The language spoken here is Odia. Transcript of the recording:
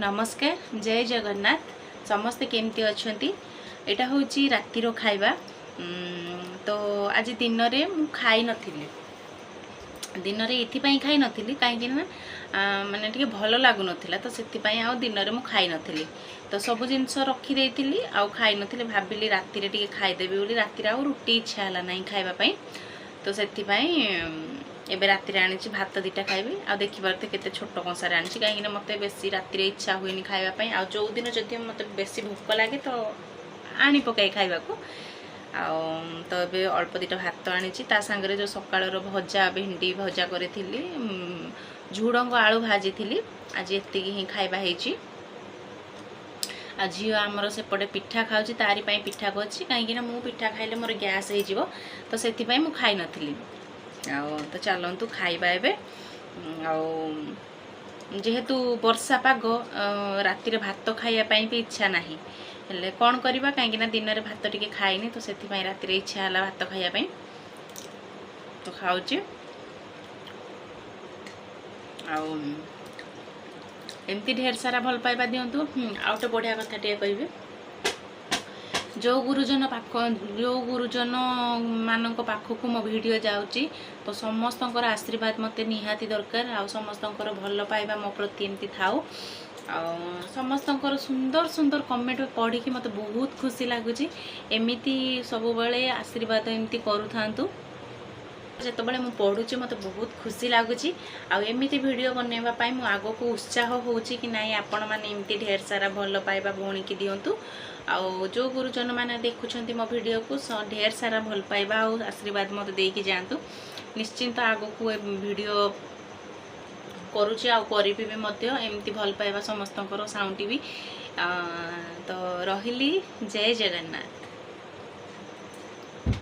ନମସ୍କାର, ଜୟ ଜଗନ୍ନାଥ। ସମସ୍ତେ କେମିତି ଅଛନ୍ତି? ଏଇଟା ହେଉଛି ରାତିର ଖାଇବା। ତ ଆଜି ଦିନରେ ମୁଁ ଖାଇନଥିଲି। ଦିନରେ ଏଥିପାଇଁ ଖାଇନଥିଲି କାହିଁକି ନା ମାନେ ଟିକେ ଭଲ ଲାଗୁନଥିଲା, ତ ସେଥିପାଇଁ ଆଉ ଦିନରେ ମୁଁ ଖାଇନଥିଲି। ତ ସବୁ ଜିନିଷ ରଖିଦେଇଥିଲି ଆଉ ଖାଇନଥିଲି। ଭାବିଲି ରାତିରେ ଟିକେ ଖାଇଦେବି ବୋଲି। ରାତିରେ ଆଉ ରୁଟି ଇଚ୍ଛା ହେଲା ନାହିଁ ଖାଇବା ପାଇଁ, ତ ସେଥିପାଇଁ ଏବେ ରାତିରେ ଆଣିଛି ଭାତ ଦୁଇଟା ଖାଇବି। ଆଉ ଦେଖିପାରୁଥିବେ କେତେ ଛୋଟ କଂସାରେ ଆଣିଛି, କାହିଁକିନା ମୋତେ ବେଶୀ ରାତିରେ ଇଚ୍ଛା ହୁଏନି ଖାଇବା ପାଇଁ। ଆଉ ଯେଉଁଦିନ ଯଦି ମୋତେ ବେଶୀ ଭୋକ ଲାଗେ, ତ ଆଣି ପକାଏ ଖାଇବାକୁ। ଆଉ ତ ଏବେ ଅଳ୍ପ ଦୁଇଟା ଭାତ ଆଣିଛି, ତା ସାଙ୍ଗରେ ଯେଉଁ ସକାଳର ଭଜା, ଭେଣ୍ଡି ଭଜା କରିଥିଲି, ଝୁଡ଼ଙ୍ଗ ଆଳୁ ଭାଜିଥିଲି। ଆଜି ଏତିକି ହିଁ ଖାଇବା ହେଇଛି। ଆଉ ଝିଅ ଆମର ସେପଟେ ପିଠା ଖାଉଛି, ତାରି ପାଇଁ ପିଠା କରିଛି, କାହିଁକିନା ମୁଁ ପିଠା ଖାଇଲେ ମୋର ଗ୍ୟାସ୍ ହେଇଯିବ, ତ ସେଥିପାଇଁ ମୁଁ ଖାଇନଥିଲି। ଆଉ ତ ଚାଲନ୍ତୁ ଖାଇବା ଏବେ। ଆଉ ଯେହେତୁ ବର୍ଷା ପାଗ, ରାତିରେ ଭାତ ଖାଇବା ପାଇଁ ବି ଇଚ୍ଛା ନାହିଁ। ହେଲେ କ'ଣ କରିବା, କାହିଁକିନା ଦିନରେ ଭାତ ଟିକେ ଖାଇନି, ତ ସେଥିପାଇଁ ରାତିରେ ଇଚ୍ଛା ହେଲା ଭାତ ଖାଇବା ପାଇଁ, ତ ଖାଉଛି। ଆଉ ଏମିତି ଢେର ସାରା ଭଲ ପାଇବା ଦିଅନ୍ତୁ। ଆଉ ଗୋଟେ ବଢ଼ିଆ କଥା ଟିକେ କହିବି। ଯେଉଁ ଗୁରୁଜନ ମାନଙ୍କ ପାଖକୁ ମୋ ଭିଡ଼ିଓ ଯାଉଛି, ତ ସମସ୍ତଙ୍କର ଆଶୀର୍ବାଦ ମୋତେ ନିହାତି ଦରକାର। ଆଉ ସମସ୍ତଙ୍କର ଭଲ ପାଇବା ମୋ ପ୍ରତି ଏମିତି ଥାଉ। ଆଉ ସମସ୍ତଙ୍କର ସୁନ୍ଦର ସୁନ୍ଦର କମେଣ୍ଟ ପଢ଼ିକି ମୋତେ ବହୁତ ଖୁସି ଲାଗୁଛି। ଏମିତି ସବୁବେଳେ ଆଶୀର୍ବାଦ ଏମିତି କରୁଥାନ୍ତୁ। ଯେତେବେଳେ ମୁଁ ପଢ଼ୁଛି, ମୋତେ ବହୁତ ଖୁସି ଲାଗୁଛି। ଆଉ ଏମିତି ଭିଡ଼ିଓ ବନେଇବା ପାଇଁ ମୁଁ ଆଗକୁ ଉତ୍ସାହ ହେଉଛି କି ନାଇଁ, ଆପଣମାନେ ଏମିତି ଢେର ସାରା ଭଲ ପାଇବା ଭଉଣୀକି ଦିଅନ୍ତୁ। ଆଉ ଯେଉଁ ଗୁରୁଜନମାନେ ଦେଖୁଛନ୍ତି ମୋ ଭିଡ଼ିଓକୁ, ଢେର ସାରା ଭଲ ପାଇବା ଆଉ ଆଶୀର୍ବାଦ ମୋତେ ଦେଇକି ଯାଆନ୍ତୁ। ନିଶ୍ଚିନ୍ତ ଆଗକୁ ଏ ଭିଡ଼ିଓ କରୁଛି ଆଉ କରିବି ବି ମଧ୍ୟ। ଏମିତି ଭଲ ପାଇବା ସମସ୍ତଙ୍କର ସାଉଁଟିବି। ତ ରହିଲି, ଜୟ ଜଗନ୍ନାଥ।